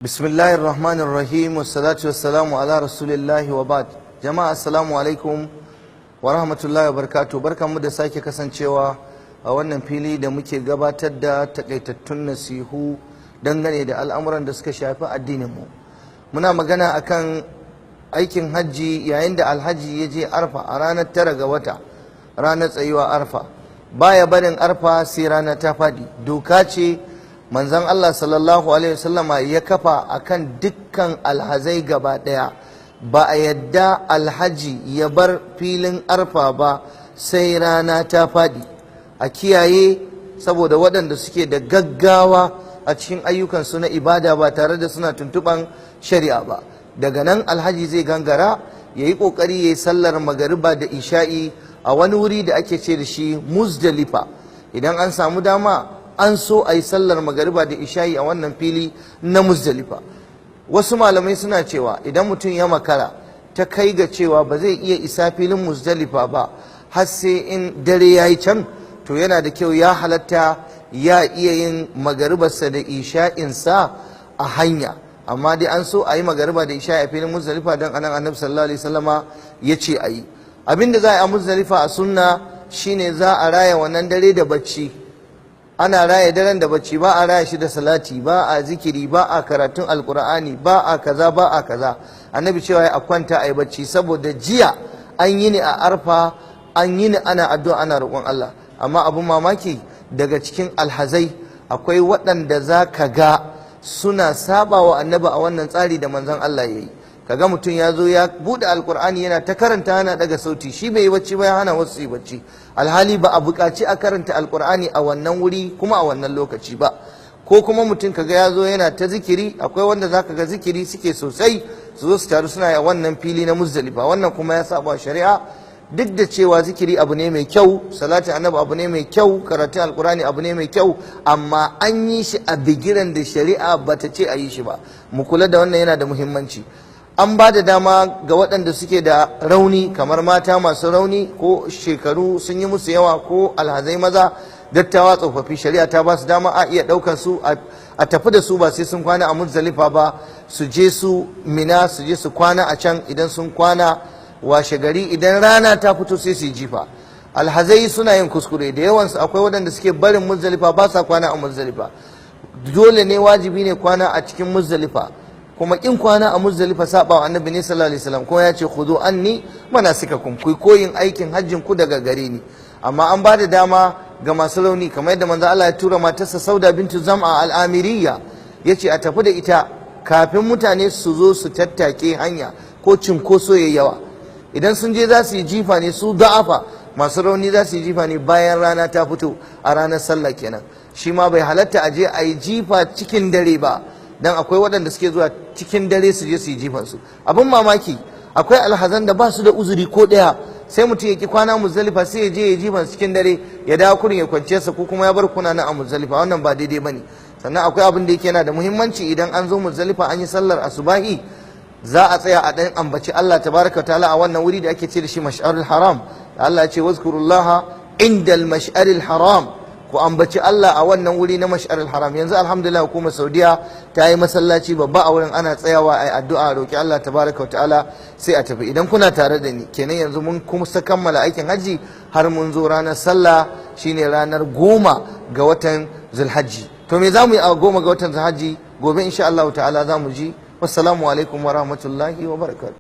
Bismillahir Rahmanir Rahim, wassalatu wassalamu ala rasulillahi wa ba'd. Jama'a, assalamu alaikum wa rahmatullahi wa barakatuh. Barkanmu da sake kasancewa a wannan fili da muke gabatar da takaitattun nasihu dangane da al'amuran da suka shafi addininmu. Muna magana akan aikin hajji. Yayin da alhaji ya je Arfa a ranar 9 ga wata, ranar tsayuwa Arfa, baya barin Arfa sai rana ta faɗi. Doka ce manzon Allah sallallahu alaihi wasallama ya kafa akan dukkan alhazai gaba ɗaya. Ba a yadda alhaji ya bar filin Arfa ba sai rana ta faɗi. A kiyaye, saboda waɗanda suke da gaggawa a cikin ayyukansu na ibada ba tare da suna tuntuɓan shari'a ba. Daga nan alhaji zai gangara ya yi ƙoƙari ya yi sallar magariba da isha'i a wani wuri da ake ce da shi Muzdalifa. Idan an samu dama, an so a yi sallar magariba da isha'i a wannan fili na Muzdalifa. Wasu malamai suna cewa idan mutum ya makara ta kai ga cewa ba zai iya isa filin Muzdalifa ba har sai in dare ya yi can, to yana da kyau, ya halatta ya iya yin magaribarsa da isha'insa a hanya. Amma dai an so a yi magariba da isha'i a filin Muzdalifa, don anan Annabi sallallahu alaihi wasallama ya ce a yi. Abinda za a yi a Muzdalifa a sunna shine za a raya wannan dare da bacci. Ana raya daren da bacci, ba a raya shi da salati, ba a zikiri, ba a karatun Alkur'ani, ba a kaza, ba a kaza. Annabi cewa a kwanta a yi bacci, saboda jiya an yi ni a Arfa, an yi ni ana addu'a, ana roƙon Allah. Amma abun mamaki, daga cikin alhazai akwai waɗanda za ka ga suna saba wa Annabi a wannan tsari da manzon Allah ya yi. Kaga mutum ya zo ya bude Alkur'ani yana ta karanta, yana daga sauti. Shi bai yi bacci ba, ya hana wasu yi bacci, alhali ba a buƙaci a karanta Alkur'ani a wannan wuri kuma a wannan lokaci ba. Ko kuma mutum kaga ya zo yana ta zikiri. Akwai wanda zaka ga zikiri suke sosai, su zo su taru suna a wannan fili na Muzdalifa. Wannan kuma ya saba shari'a. Duk da cewa zikiri abu ne mai kyau, salatin Annabi abu ne mai kyau, karatun Alkurani abu ne mai kyau, amma an yi shi a bigiran da shari'a bata ce a yi shi ba. Mu kula da wannan, yana da muhimmanci. An ba da dama ga waɗanda suke da rauni, kamar mata masu rauni ko shekaru sun yi musu yawa, ko alhazai maza dattawa tsofaffi. Shari'a ta ba su dama a iya ɗaukar su a tafi da su, ba sai sun kwana a Muzdalifa ba, su je su Mina, su je su kwana a can. Idan sun kwana, washe gari idan rana ta fito sai su yi jifa. Alhazai suna yin kuskure da yawansu. Akwai waɗanda suke barin Muzdalifa, ba sa kwana a Muzdalifa. Dole ne, wajibi ne kwana a cikin Muzdalifa. Kuma kin kwana a Muzdalifa saba wa Annabi ne sallallahu alaihi wasallam, kuma ya ce: "Khudhu anni manasikakum", ku koyin aikin hajjin ku daga gare ni. Amma an ba da dama ga masu rauni, kamar yadda manzo Allah ya tura matarsa Sauda bintu Zam'a al-Amiriyya, yace a tafi da ita kafin mutane su zo su tattake hanya ko cinkoso yayi yawa. Idan sun je za su yi jifa ne, su da'afa masu rauni za su yi jifa ne bayan rana ta fito a ranar sallah kenan. Shi ma bai halatta a je a yi jifa cikin dare ba, dan akwai waɗanda suke zuwa cikin dare su je su yi jifan su. Abin mamaki, akwai alhazan da ba su da uzuri ko ɗaya, sai mutum ya ki kwana Muzdalifa, sai ya je ya jifan cikin dare, ya dawo kurin ya kwance sa, ko kuma ya bar kuna nan a Muzdalifa. Wannan ba daidai bane. Sannan akwai abin da yake yana da muhimmanci. Idan an zo Muzdalifa an yi sallar asubahi, za a tsaya a ɗan ambaci Allah tabaraka ta'ala a wannan wuri da ake ce da shi Mash'arul Haram. Allah ya ce: "Wazkurullaha indal mash'aril haram", ku ambaci Allah a wannan wuri na Mash'arul Haram. Yanzu alhamdulillah, hukumar Saudiya ta yi masallaci babba a wurin, ana tsayawa a yi addu'a, roki Allah tabaraka ta'ala, sai a tafi. Idan kuna tare da ni kenan, yanzu mun kuma kammala aikin hajji har mun zo ranar sallah, shine ranar 10 ga watan Zulhajji. To me za mu yi a 10 ga watan Zulhajji? Gobe insha Allah ta'ala za mu ji. Wassalamu alaikum wa rahmatullahi wa barakatuh.